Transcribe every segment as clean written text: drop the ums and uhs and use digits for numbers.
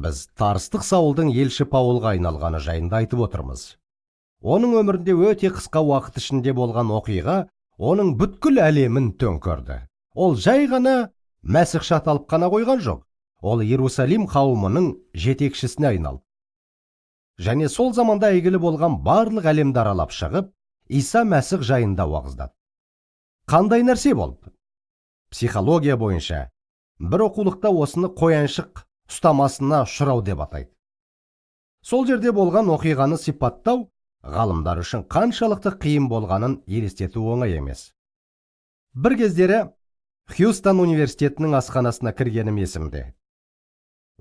Біз Тарстық Саулдың елші Паулға айналғаны жайында айтып отырмыз. Оның өмірінде өте қысқа уақыт ішінде болған оқиға оның бүткіл әлемін төңкерді. Ол жай ғана мәсіхші аталып қана қойған жоқ. Ол Иерусалим қауымының жетекшісіне айналды. Және сол заманда әйгілі болған барлық әлемді аралап шығып, Иса Мәсіх жайында уағыздады. Қандай нәрсе болды? Психология бойынша бір оқулықта осыны қояншық ұстамасына ұшырау деп атайды. Сол жерде болған оқиғаны сипаттау ғалымдар үшін қаншалықты қиын болғанын елестету оңай емес. Бір кездері Хьюстон университетінің асханасына кіргенім есімде.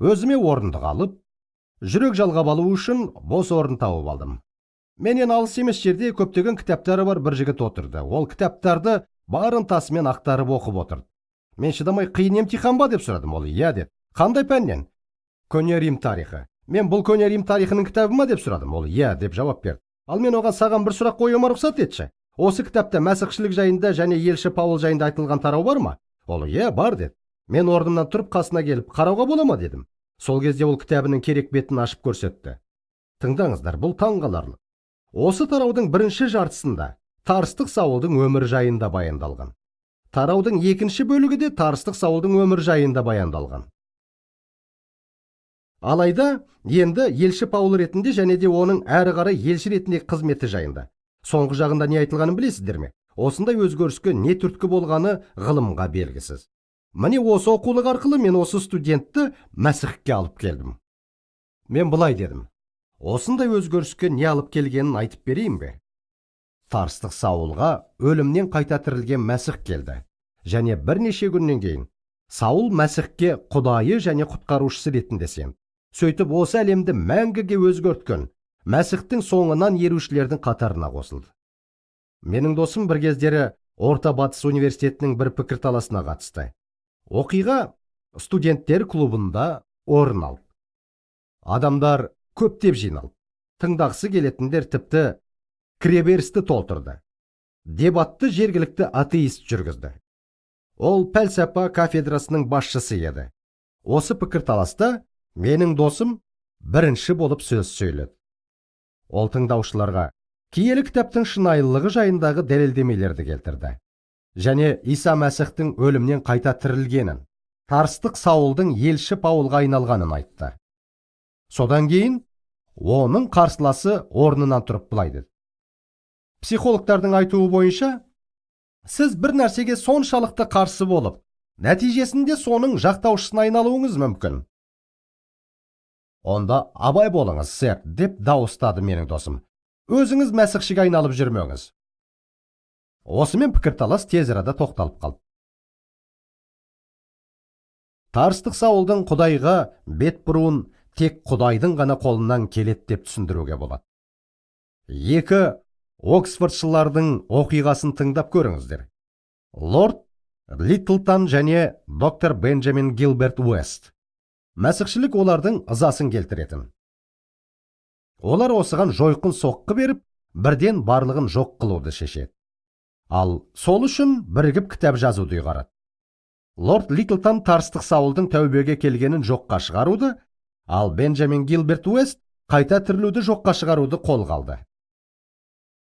Өзіме орындық алып, жүрек жалғап алу үшін бос орын тауып алдым. Менен алыс емес жерде көптеген кітаптары бар бір жігіт отырды. Ол кітаптарды бар ынтасымен ақтарып оқып отырды. Мен шыдамай, қиын емтихан ба деп сұрадым. Ол иә деді. Қандай пәннен? Көне Рим тарихы. Мен бұл көне Рим тарихының кітабы ма деп сұрадым. Ол иә деп жауап берді. Ал мен оған, саған бір сұрақ қоюыма рұқсат етші. Осы кітапта мәсіхшілік жайында және елші Паул жайында айтылған тарау бар ма? Ол иә, бар деді. Мен орнымнан тұрып, қасына келіп, қарауға бола ма дедім. Сол кезде ол кітабының керек бетін ашып көрсетті. Тыңдаңыздар, бұл таңғаларлық. Осы тараудың бірінші жартысында Тарстық Саулдың өмір жайында баяндалған. Тараудың екінші бөлігі де Тарстық Саулдың өмір жайында баяндалған. Алайда енді елші Паул ретінде және де оның әрі қарай елші ретіндегі қызметі жайында. Соңғы жағында не айтылғанын білесіздер ме? Осындай өзгеріске не түрткі болғаны ғылымға белгісіз. Міне, осы оқулық арқылы мен осы студентті Мәсіхке алып келдім. Мен былай дедім: осындай өзгеріске не алып келгенін айтып берейін бе? Тарстық Саулға өлімнен қайта тірілген Мәсіх келді. Және бірнеше күннен кейін Саул Мәсіхке Құдайы және құтқарушысы ретінде сенді. Сөйтіп, осы әлемді мәңгіге өзгерткен Мәсіхтің соңынан ерушілердің қатарына қосылды. Менің досым бір кездері Орта Батыс университетінің бір пікірталасына қатысты. Оқиға студенттер клубында орын алды. Адамдар көптеп жиналды. Тыңдағысы келетіндер тіпті кіреберісті толтырды. Дебатты жергілікті атеист жүргізді. Ол пәлсапа кафедрасының басшысы еді. Осы пікірталаста менің досым бірінші болып сөз сөйледі. Ол тыңдаушыларға киелі кітаптың шынайылығы жайындағы дәлелдемелерді келтірді. Және Иса Мәсіхтің өлімнен қайта тірілгенін, Тарстық Саулдың елші Паулға айналғанын айтты. Содан кейін оның қарсыласы орнынан тұрып былай деді: «Психологтардың айтуы бойынша, сіз бір нәрсеге соншалықты қарсы болып, нәтижесінде соның жақтаушысына айналуыңыз мүмкін». «Онда абай болыңыз, сэр», – деп дауыстады менің досым. «Өзіңіз мәсіхшіге айналып жүрмеңіз». Осымен пікірталас тез арада тоқталып қалды. Тарстық Саулдың Құдайға бет бұруын тек Құдайдың ғана қолынан келеді деп түсіндіруге болады. Екі оксфордшылардың оқиғасын тыңдап көріңіздер. Лорд Литлтон және доктор Бенджамин Гилберт Уэст. Мәсіхшілік олардың ызасын келтіретін. Олар осыған жойқын соққы беріп, бірден барлығын жоқ қылуды шешеді. Ал сол үшін бірігіп кітап жазуды ұйғарады. Лорд Литлтон Тарстық Саулдың тәубеге келгенін жоққа шығаруды, ал Бенджамин Гилберт Уэст қайта тірілуді жоққа шығаруды қолға алды.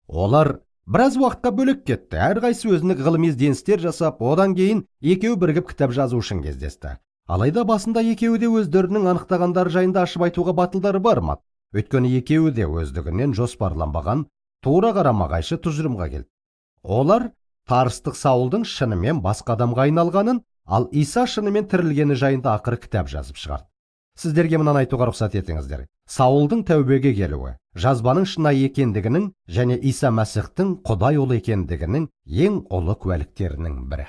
Олар біраз уақытқа бөлек кетті. Әрқайсысы өзінің ғылыми ізденістер жасап, одан кейін екеуі бірігіп кітап жазу үшін кездесті. Алайда басында екеуі де өздерінің анықтағандары жайында ашып айтуға батылдары бармады. Өйткені екеуі де өздігінен жоспарланбаған тура қарама-қайшы тұжырымға келді. Олар Тарстық Саулдың шынымен басқа адамға айналғанын, ал Иса шынымен тірілгені жайында ақыры кітап жазып шығарды. Сіздерге мынаны айтуға рұқсат етіңіздер. Саулдың тәубеге келуі жазбаның шынайы екендігінің және Иса Мәсіхтің Құдай ұлы екендігінің ең ұлы куәліктерінің бірі.